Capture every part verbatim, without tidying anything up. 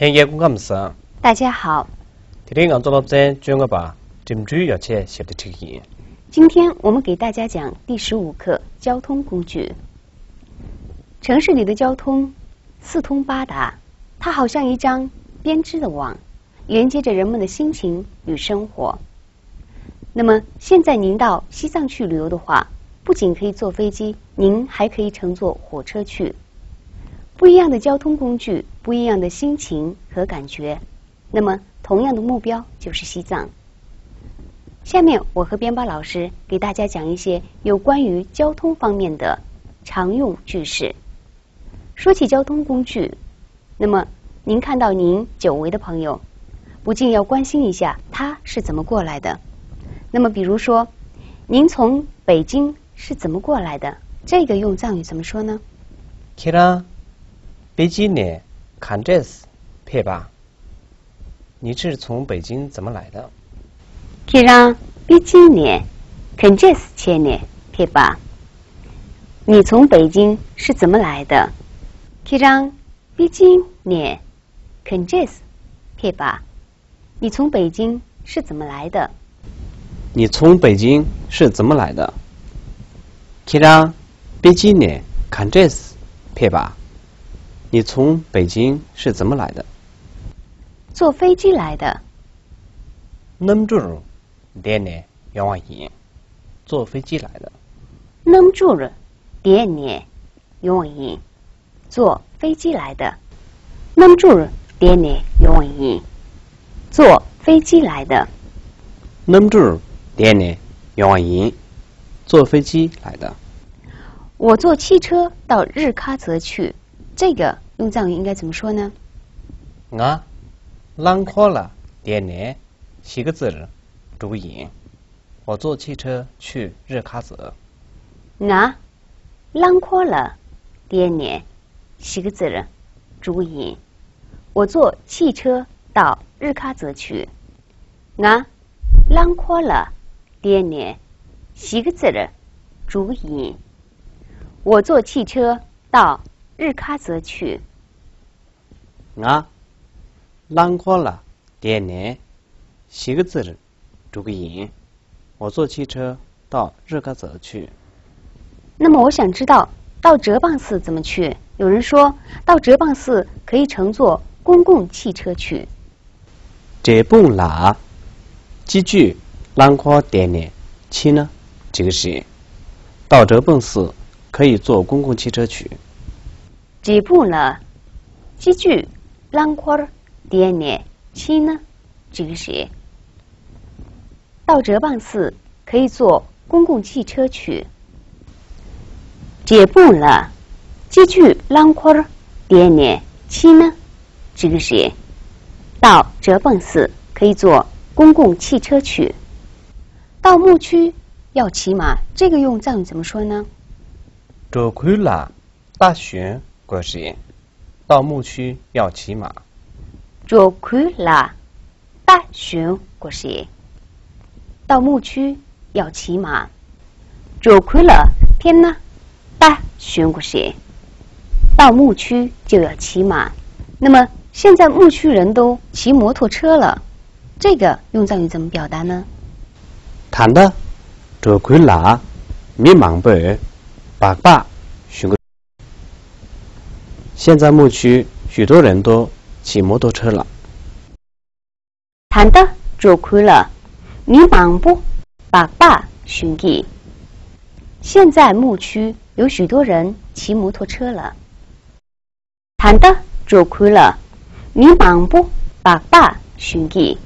ལྷན་རྒྱས་སྐུ་ཁམས་བཟང་། 大家好。 དེ་རིང་ང་ཚོ་སློབ་ཚན་བཅོ་ལྔ་པ་འགྲིམ་འགྲུལ་ཡོ་ཆས་ཞེས་པ་དེ་ཁྲིད་ཀྱི་ཡིན། 今天我们给大家讲第十五课交通工具。城市里的交通四通八达，它好像一张编织的网，连接着人们的心情与生活。 那么现在您到西藏去旅游的话，不仅可以坐飞机，您还可以乘坐火车去。不一样的交通工具，不一样的心情和感觉。那么同样的目标就是西藏。下面我和边巴老师给大家讲一些有关于交通方面的常用句式。 说起交通工具，那么您看到您久违的朋友，不禁要关心一下他是怎么过来的。那么比如说，您从北京是怎么过来的？这个用藏语怎么说呢？ ཁྱེད་རང་པེ་ཅིན་ནས་ག་འདྲས་ཕེབས་པ། 你是从北京怎么来的？ ཁྱེད་རང་པེ་ཅིན་ནས་ག་འདྲས་བྱས་ནས་ཕེབས་པ། 你从北京是怎么来的？ ཁྱེད་རང་པེ་ཅིན་ནས་ག་འདྲས་ཕེབས་པ། 你从北京是怎么来的？ 你从北京是怎么来的？ ཁྱེད་རང་པེ་ཅིན་ནས་ག་འདྲས་ཕེབས་པ། 你从北京是怎么来的？ 坐飞机来的。 གནམ་གྲུར་བསྡད་ནས་ཡོང་བ་ཡིན། 坐飞机来的། གནམ་གྲུར་བསྡད་ནས་ཡོང་བ་ཡིན། 坐飞机来的། གནམ་གྲུར་བསྡད་ནས་ཡོང་བ་ཡིན། 坐飞机来的། གནམ་གྲུར་བསྡད་ནས་ཡོང་བ་ཡིན། 坐飞机来的། 我坐汽车到日喀则去，这个用藏语应该怎么说呢？ ང་རླངས་འཁོར་ལ་བསྡད་ནས་གཞིས་ཀ་རྩེར་འགྲོ་གི་ཡིན། 我坐汽车去日喀则། ང་རླངས་འཁོར་ལ་བསྡད་ནས་གཞིས་ཀ་རྩེར་འགྲོ་གི་ཡིན། 我坐汽车到日喀则去། ང་རླངས་འཁོར་ལ་བསྡད་ནས་གཞིས་ཀ་རྩེར་འགྲོ་གི་ཡིན། 我坐汽车到日喀则去། ང་རླངས་འཁོར་ལ་བསྡད་ནས་གཞིས་ཀ་རྩེར་འགྲོ་གི་ཡིན། 我坐汽车到日喀则去། 那么我想知道到哲蚌寺怎么去？有人说到哲蚌寺可以乘坐公共汽车去。 འབྲས་སྤུངས་ལ་སྤྱི་སྤྱོད་རླངས་འཁོར་བསྡད་ནས་ཕྱིན་ན་འགྲིག་གི་རེད། 到哲蚌寺可以坐公共汽车去། འབྲས་སྤུངས་ལ་སྤྱི་སྤྱོད་རླངས་འཁོར་བསྡད་ནས་ཕྱིན་ན་འགྲིག་གི་རེད། 到哲蚌寺可以坐公共汽车去། འབྲས་སྤུངས་ལ་སྤྱི་སྤྱོད་རླངས་འཁོར་བསྡད་ནས་ཕྱིན་ན་འགྲིག་གི་རེད། 到哲蚌寺可以坐公共汽车去། 到牧区要骑马，这个用藏语怎么说呢？ འབྲོག་ཁུལ་ལ་རྟ་ཞོན་དགོས་རེད། 到牧区要骑马། འབྲོག་ཁུལ་ལ་རྟ་ཞོན་དགོས་རེད། 到牧区要骑马། འབྲོག་ཁུལ་ལ་ཕེབས་ན་རྟ་ཞོན་དགོས་རེད། 到牧区就要骑马། 那么现在牧区人都骑摩托车了，这个用藏语怎么表达呢？ ད་ལྟ་འབྲོག་ཁུལ་ལ་མི་མང་པོས་སྦག་སྦག་ཞོན་གྱི། 现在牧区许多人都骑摩托车了། ད་ལྟ་འབྲོག་ཁུལ་ལ་མི་མང་པོ་སྦག་སྦག་ཞོན་གྱི། 现在牧区有许多人骑摩托车了。 ད་ལྟ་འབྲོག་ཁུལ་ལ་མི་མང་པོ་སྦག་སྦག་ཞོན་གྱི།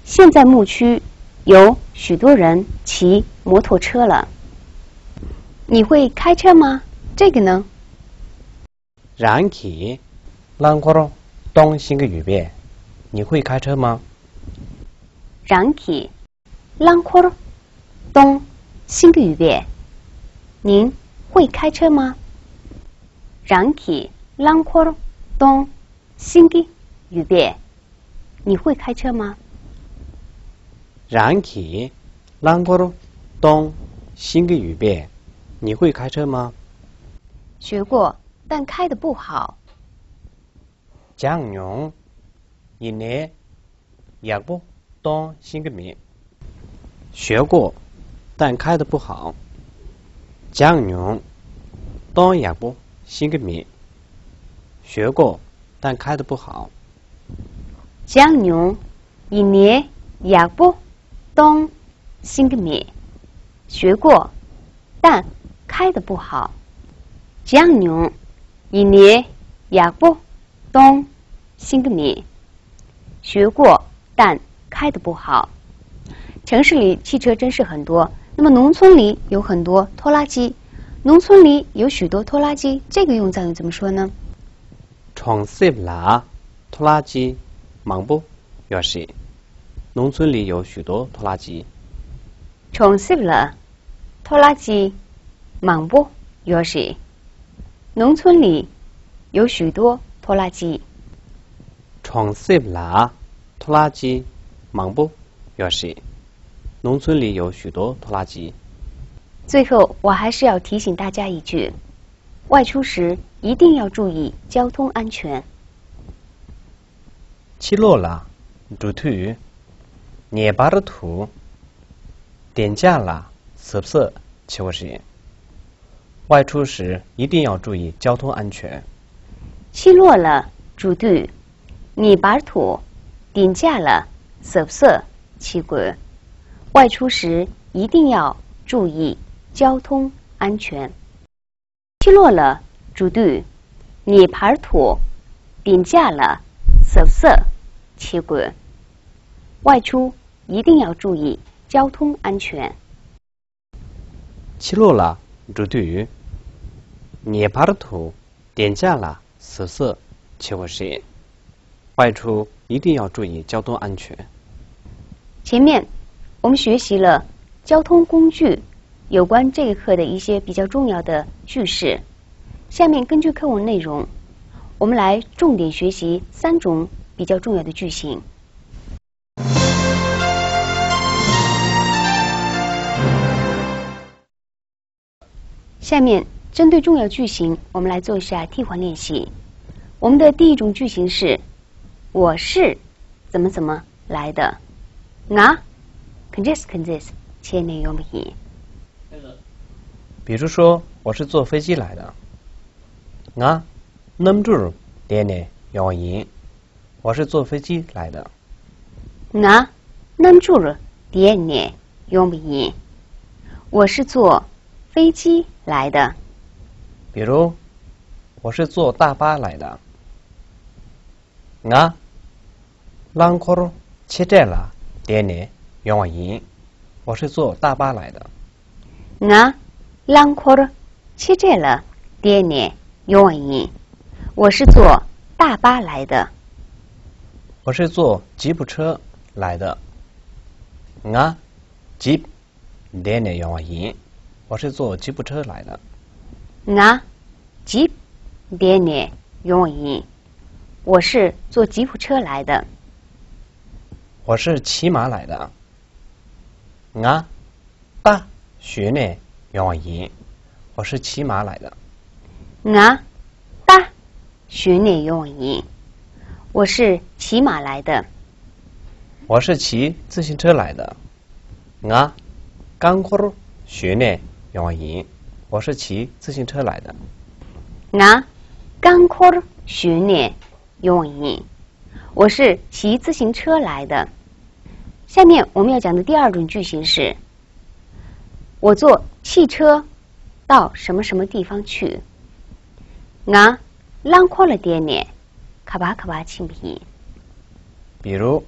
现在牧区有许多人骑摩托车了。你会开车吗？这个呢？ རང་གིས་རླངས་འཁོར་གཏོང་ཤེས་ཀྱི་ཡོད་པས། 你会开车吗？ རང་གིས་རླངས་འཁོར་གཏོང་ཤེས་ཀྱི་ཡོད་པས། 您会开车吗？ རང་གིས་རླངས་འཁོར་གཏོང་ཤེས་ཀྱི་ཡོད་པས། 你会开车吗？ རང་གིས་རླངས་འཁོར་གཏོང་ཤེས་ཀྱི་ཡོད་པས། 你会开车吗？ 学过，但开得不好。སྦྱངས་མྱོང་། ཡིན་ནའི། ཡག་པོ་གཏོང་ཤེས་ཀྱི་མེད། 学过，但开得不好。སྦྱངས་མྱོང་། གཏོང་ཡག་པོ་ཤེས་ཀྱི་མེད། 学过，但开得不好。 སྦྱངས་མྱོང་། ཡིན་ནའི་ཡག་པོ་གཏོང་ཤེས་ཀྱི་མེད། 学过，但开得不好。 སྦྱངས་མྱོང་། ཡིན་ནའི་ཡག་པོ་གཏོང་ཤེས་ཀྱི་མེད། 学过，但开得不好。城市里汽车真是很多，那么农村里有很多拖拉机。农村里有许多拖拉机，这个用藏语怎么说呢？ གྲོང་གསེབ་ལ་拖拉机མང་པོ་ཡོད་རེད། 农村里有许多拖拉机。 གྲོང་གསེབ་ལ་拖拉机མང་པོ་ཡོད་རེད། 农村里有许多拖拉机。 གྲོང་གསེབ་ལ་拖拉机མང་པོ་ཡོད་རེད། 农村里有许多拖拉机。 最后，我还是要提醒大家一句，外出时一定要注意交通安全。 ཕྱི་ལོགས་ལ་འགྲོ་དུས་ངེས་པར་དུ་བདེ་འཇགས་ལ་གཟབ་གཟབ་བྱེད་དགོས་རེད། 外出时一定要注意交通安全。 ཕྱི་ལོགས་ལ་འགྲོ་དུས་ངེས་པར་དུ་བདེ་འཇགས་ལ་གཟབ་གཟབ་བྱེད་དགོས། 外出时一定要注意交通安全。 ཕྱི་ལོགས་ལ་འགྲོ་དུས་ངེས་པར་དུ་བདེ་འཇགས་ལ་གཟབ་གཟབ་བྱེད་དགོས། 外出一定要注意交通安全。 ཕྱི་ལོགས་ལ་འགྲོ་དུས་ངེས་པར་དུ་བདེ་འཇགས་ལ་གཟབ་གཟབ་བྱེད་དགོས་རེད། 外出一定要注意交通安全。 前面我们学习了交通工具有关这一课的一些比较重要的句式。下面根据课文内容，我们来重点学习三种比较重要的句型。 下面，针对重要句型，我们来做一下替换练习。我们的第一种句型是，我是怎么怎么来的。ང་ག་འདྲས་ག་འདྲས་བྱས་ནས་ཡོང་བ་ཡིན། 比如说，我是坐飞机来的。ང་གནམ་གྲུར་བསྡད་ནས་ཡོང་བ་ཡིན། 我是坐飞机来的。 ང་གནམ་གྲུར་བསྡད་ནས་ཡོང་བ་ཡིན། 我是坐飞机来的。 比如，我是坐大巴来的。ང་རླངས་འཁོར་ཆེ་གྲས་ལ་བསྡད་ནས་ཡོང་བ་ཡིན། 我是坐大巴来的。 ང་རླངས་འཁོར་ཆེ་གྲས་ལ་བསྡད་ནས་ཡོང་བ་ཡིན། 我是坐大巴来的。 我是坐吉普车来的。ང་ཇིབ་བསྡད་ནས་ཡོང་བ་ཡིན། 我是坐吉普车来的。 ང་ཇིབ་བསྡད་ནས་ཡོང་བ་ཡིན། 我是坐吉普车来的。 我是骑马来的。 ང་རྟ་ཞོན་ནས་ཡོང་བ་ཡིན། 我是骑马来的。 ང་རྟ་ཞོན་ནས་ཡོང་བ་ཡིན། 我是骑马来的。 我是骑自行车来的。 ང་རྐང་འཁོར་ཞོན་ནས་ཡོང་བ་ཡིན། 我是骑自行车来的。 ང་རྐང་འཁོར་ཞོན་ནས་ཡོང་བ་ཡིན། 我是骑自行车来的。 下面我们要讲的第二种句型是，我坐汽车到什么什么地方去。 ང་རླངས་འཁོར་ལ་བསྡད་ནས་ག་པར་ག་པར་ཕྱིན་པ་ཡིན། 比如，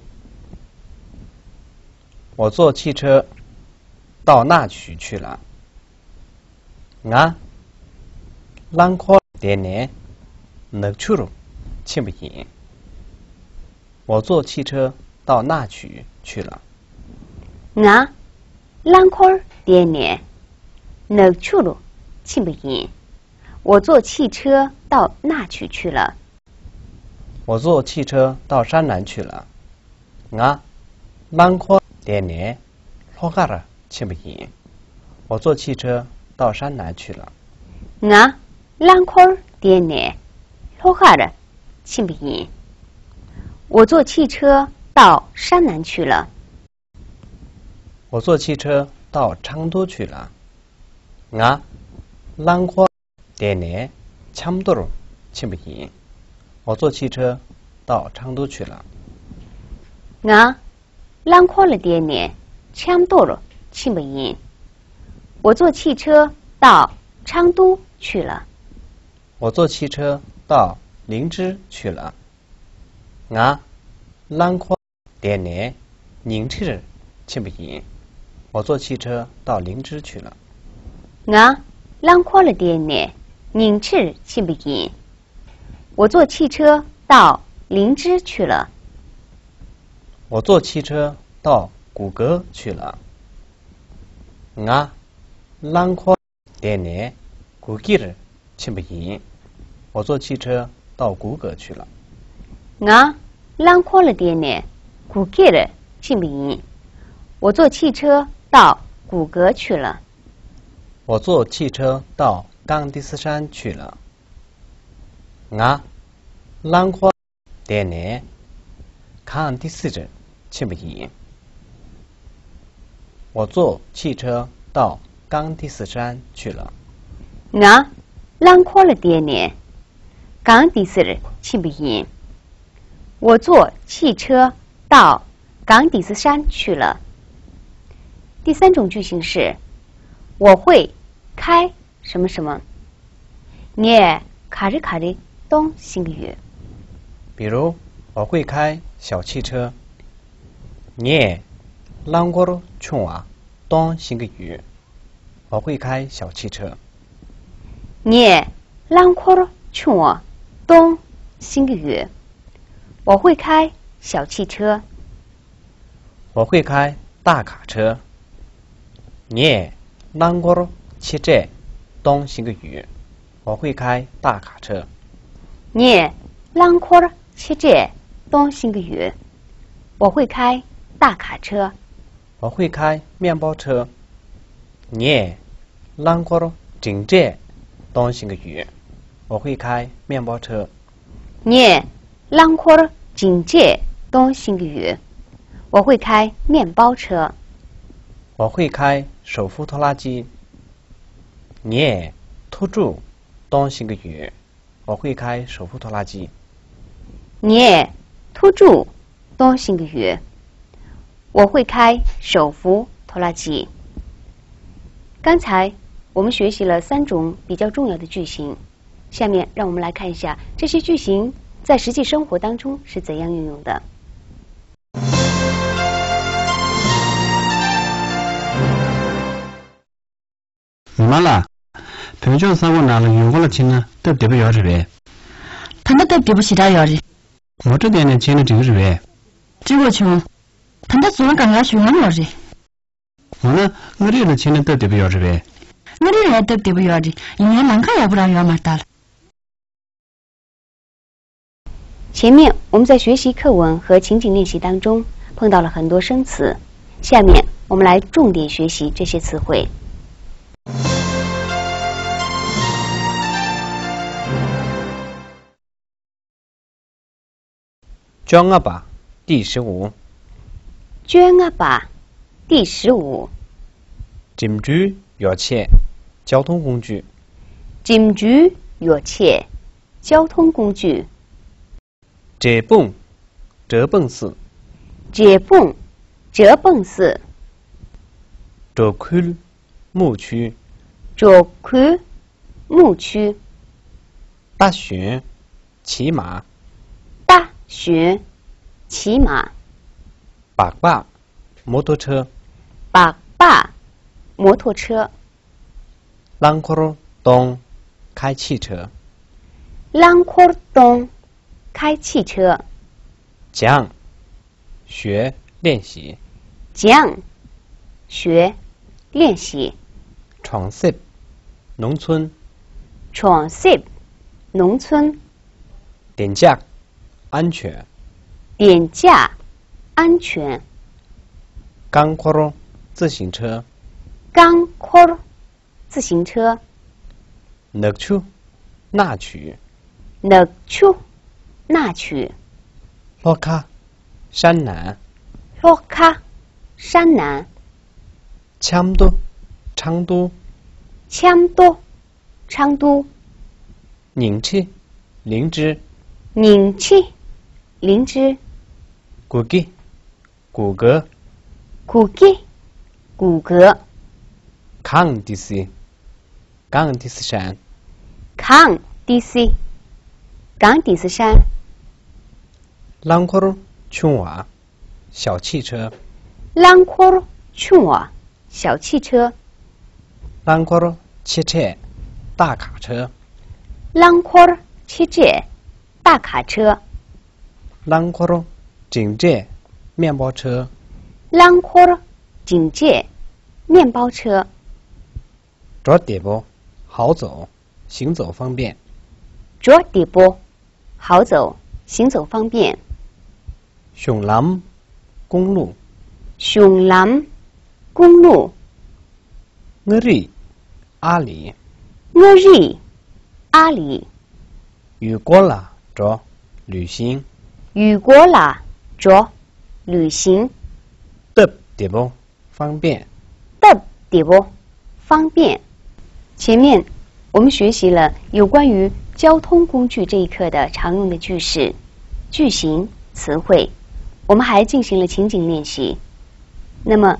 我坐汽车到那曲去了。 ང་རླངས་འཁོར་བསྡད་ནས་ནག་ཆུ་རུ་ཕྱིན་པ་ཡིན། 我坐汽车到那曲去了。 ང་རླངས་འཁོར་བསྡད་ནས་ནག་ཆུ་རུ་ཕྱིན་པ་ཡིན། 我坐汽车到那曲去了。 我坐汽车到山南去了。 ང་རླངས་འཁོར་བསྡད་ནས་ལྷོ་ཁར་ཕྱིན་པ་ཡིན། 我坐汽车到山南去了。 ང་རླངས་འཁོར་བསྡད་ནས་ལྷོ་ཁར་ཕྱིན་པ་ཡིན། 我坐汽车到山南去了。我坐汽车到昌都去了。ང་རླངས་འཁོར་བསྡད་ནས་ཆབ་མདོར་ཕྱིན་པ་ཡིན། 我坐汽车到昌都去了。ང་རླངས་འཁོར་ལ་བསྡད་ནས་ཆབ་མདོར་ཕྱིན་པ་ཡིན། 我坐汽车到昌都去了。我坐汽车到灵芝去了。ང་རླངས་འཁོར་བསྡད་ནས་ཉིང་ཁྲིར་ཕྱིན་པ་ཡིན། 我坐汽车到灵芝去了。ང་རླངས་འཁོར་ལ་བསྡད་ནས་ཉིང་ཁྲིར་ཕྱིན་པ་ཡིན། 我坐汽车到灵芝去了。我坐汽车到谷歌去了。ང་རླངས་འཁོར་བསྡད་ནས་གུ་གེར་ཕྱིན་པ་ཡིན། 我坐汽车到谷歌去了。ང་རླངས་འཁོར་ལ་བསྡད་ནས་གུ་གེར་ཕྱིན་པ་ཡིན། 我坐汽车到谷歌去了。我坐汽车到冈迪斯山去了。ང་རླངས་འཁོར་བསྡད་ནས་གངས་ཏི་སེར་ཕྱིན་པ་ཡིན། 我坐汽车到冈迪斯山去了。ང་རླངས་འཁོར་ལ་བསྡད་ནས་གངས་ཏི་སེར་ཕྱིན་པ་ཡིན། 我坐汽车到冈迪斯山去了。第三种句型是，我会开 什么什么。ངས་ག་རེ་ག་རེ་གཏོང་ཤེས་ཀྱི་ཡོད། 比如，我会开小汽车。ངས་རླངས་འཁོར་ཆུང་བ་གཏོང་ཤེས་ཀྱི་ཡོད། 我会开小汽车。ངས་རླངས་འཁོར་ཆུང་བ་གཏོང་ཤེས་ཀྱི་ཡོད། 我会开小汽车。 我会开大卡车。ངས་རླངས་འཁོར་ཆེ་གྲས་གཏོང་ཤེས་ཀྱི་ཡོད། 我会开大卡车。ངས་རླངས་འཁོར་ཆེ་གྲས་གཏོང་ཤེས་ཀྱི་ཡོད། 我会开大卡车。我会开面包车。ངས་རླངས་འཁོར་འབྲིང་གྲས་གཏོང་ཤེས་ཀྱི་ཡོད། 我会开面包车། ངས་རླངས་འཁོར་འབྲིང་གྲས་གཏོང་ཤེས་ཀྱི་ཡོད། 我会开面包车。我会开手扶拖拉机。ངས་ཐུག་གྲུ་གཏོང་ཤེས་ཀྱི་ཡོད། 我会开手扶拖拉机。ངས་ཐུག་གྲུ་གཏོང་ཤེས་ཀྱི་ཡོད། 我会开手扶拖拉机。刚才我们学习了三种比较重要的句型，下面让我们来看一下这些句型在实际生活当中是怎样运用的。 མི་མང་ལགས། བོད་ལྗོངས་ས་ཁོངས་ནང་ལ་ཡུལ་སྐོར་ལ་ཕྱིན་ན་སྟབས་བདེ་པོ་ཡོད་རེད་པས། ད་ལྟ་སྟབས་བདེ་པོ་ཞེ་དྲག་ཡོད་རེད། མོ་ཊ་བསྡད་ནས་ཕྱིན་ན་འགྲིག་གི་རེད་པས། འགྲིག་གོ་བྱུང་། ད་ལྟ་རྫོང་སྒང་ག་ཞུ་ཡོང་ཡོད་རེད། འོ་ན་མངའ་རིས་ལ་ཕྱིན་ན་སྟབས་བདེ་པོ་ཡོད་རེད་པས། མངའ་རིས་ལ་སྟབས་བདེ་པོ་ཡོད་རེད། ཡིན་ནའི་ལམ་ཁ་ཡག་པོ་རང་ཡོད་མ་རེད་ད། 前面我们在学习课文和情景练习当中碰到了很多生词，下面我们来重点学习这些词汇。 བཅོ་ལྔ་པ། 第十五。 བཅོ་ལྔ་པ། 第十五། འགྲིམ་འགྲུལ་ཡོ་བྱད། 交通工具། འགྲིམ་འགྲུལ་ཡོ་བྱད། 交通工具། འབྲས་སྤུངས། 哲蚌寺། འབྲས་སྤུངས། 哲蚌寺། འབྲོག་ཁུལ། 牧区། འབྲོག་ཁུལ། 牧区། རྟ་ཞོན། 骑马། རྟ་ཞོན། 骑马། སྦག་སྦག། 摩托车། སྦག་སྦག། 摩托车། རླངས་འཁོར་གཏོང་། 开汽车། རླངས་འཁོར་གཏོང་། 开汽车། སྦྱང་། 学，练习། སྦྱང་། 学，练习། གྲོང་གསེབ། 农村། གྲོང་གསེབ། 农村། བདེ་འཇགས། 安全། བདེ་འཇགས། 安全། རྐང་འཁོར། 自行车། རྐང་འཁོར། 自行车། ནག་ཆུ། 纳曲། ནག་ཆུ། 纳曲། ལྷོ་ཁ། ཧྲན་ནན། ལྷོ་ཁ། ཧྲན་ནན། ཆབ་མདོ། ཁྲང་ཏུའུ། ཆབ་མདོ། ཁྲང་ཏུའུ། ཉིང་ཁྲི། ལིང་ཀྲི། ཉིང་ཁྲི། ལིང་ཀྲི། གུ་གེ། གུ་གེ། གུ་གེ། གུ་གེ། ཀང་ཏི་སི། ཀང་ཏི་སི་ཧྲན། ཀང་ཏི་སི། ཀང་ཏི་སི་ཧྲན། རླངས་འཁོར་ཆུང་བ། 小汽车། རླངས་འཁོར་ཆུང་བ། 小汽车། རླངས་འཁོར་ཆེ་གྲས། 大卡车། རླངས་འཁོར་ཆེ་གྲས། 大卡车། རླངས་འཁོར་འབྲིང་གྲས། 面包车། རླངས་འཁོར་འབྲིང་གྲས། 面包车། འགྲོ་བདེ་པོ། 好走། 行走方便། འགྲོ་བདེ་པོ། 好走། 行走方便། གཞུང་ལམ། 公路། གཞུང་ལམ། 公路། མངའ་རིས། 阿里། མངའ་རིས། 阿里། ཡུལ་སྐོར་ལ་འགྲོ། 旅行། ཡུལ་སྐོར་ལ་འགྲོ། 旅行། སྟབས་བདེ་པོ། 方便། སྟབས་བདེ་པོ། 方便། 前面我们学习了有关于交通工具这一课的常用的句式、句型、词汇，我们还进行了情景练习。那么，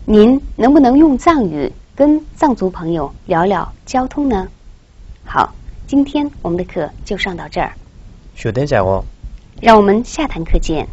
您能不能用藏语跟藏族朋友聊聊交通呢？好，今天我们的课就上到这儿。 ཞུ་དན་བྱ་འོ། 让我们下堂课见。